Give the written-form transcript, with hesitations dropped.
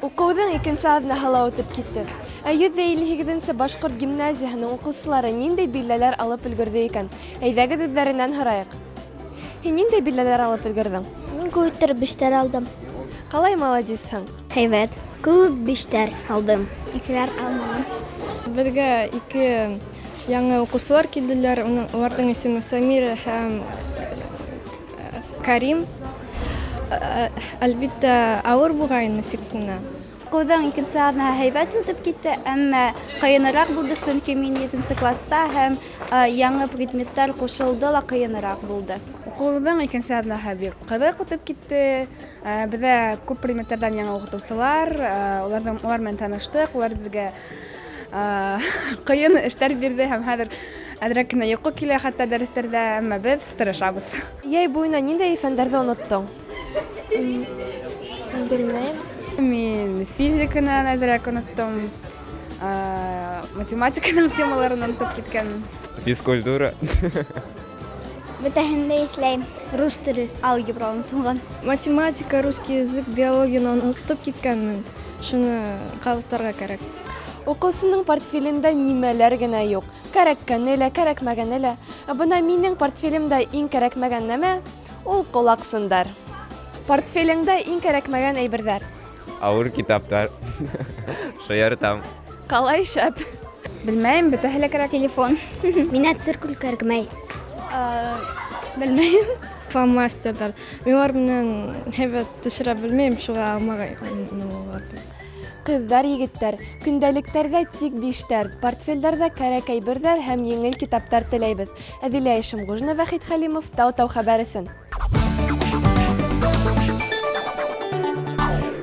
Уҡыуҙың икенсе аҙнаһы ла үтеп китте. Ә 158 нсе башҡорт гимназияһының уҡыусылары ниндәй билдәләр алып өлгөрҙө икән? Әйҙәгеҙ үҙҙәренән һорайыҡ. Һин ниндәй билдәләр алып өлгөрҙөң? Мин күп иттереп биштәр алдым. Ҡалай маладисһың? Һәйбәт. Күп биштәр алдым. Икеләр алманым. Беҙгә ике яңы уҡыусылар килделәр. Уларҙың исеме Самира һәм Карим. Әлбиттә, ауыр булғайны нисек кенә. Уҡыуҙың икенсе аҙнаһы һәйбәт үтеп китте, әммә ҡыйыныраҡ булды, сөнки мин етенсе класста һәм яңы предметтар ҡушылды ла ҡыйыныраҡ булды. Уҡыуҙың икенсе аҙнаһы бик ҡыҙыҡ үтеп китте. Беҙҙә күп предметтарҙан яңы уҡытыусылар, уларҙың улар менән таныштыҡ, улар беҙгә ҡыйын эштәр бирҙе һәм хәҙер әҙерәк кенә йоҡо килә хатта дәрестәрҙә, әммә беҙ тырышабыҙ. Йәй буйына ниндәй фәндәрҙе оноттоң? Белмәйем. Мин физиканы әҙерәк оноттом, математиканың темаларын онотоп киткәнмен. Физкультура. Бөтәһен дә иҫләйем. Рус теле, алгебра онотолған. Математика, русский язык, биологияны онотоп киткәнмен. Шуны ҡабатларға кәрәк. Уҡыусының портфелендә нимәләр генә юҡ. Кәрәккәне лә, кәрәкмәгәне лә. Ә бына минең портфелемдә иң кәрәкмәгән нәмә ул ҡолаҡсындар. Портфелеңдә иң кәрәкмәгән әйберҙәр. Ауыр китаптар. Шаяртам. Ҡалай шәп. Белмәйем, бөтәһе лә кәрәк. Телефон. Миңә циркуль кәрәкмәй. Белмәйем. Фломастерҙар. Мин улар менән һәйбәт төшөрә белмәйем, шуға алмағайным уларҙы. Ҡыҙҙар, егеттәр, көндәлектәрҙә тик биштәр, портфелдәрҙә кәрәк әйберҙәр һәм еңел китаптар теләйбеҙ. Әҙилә Ишемғужина, Вәхит Хәлимов, Тау-Тау хәбәр өсөн.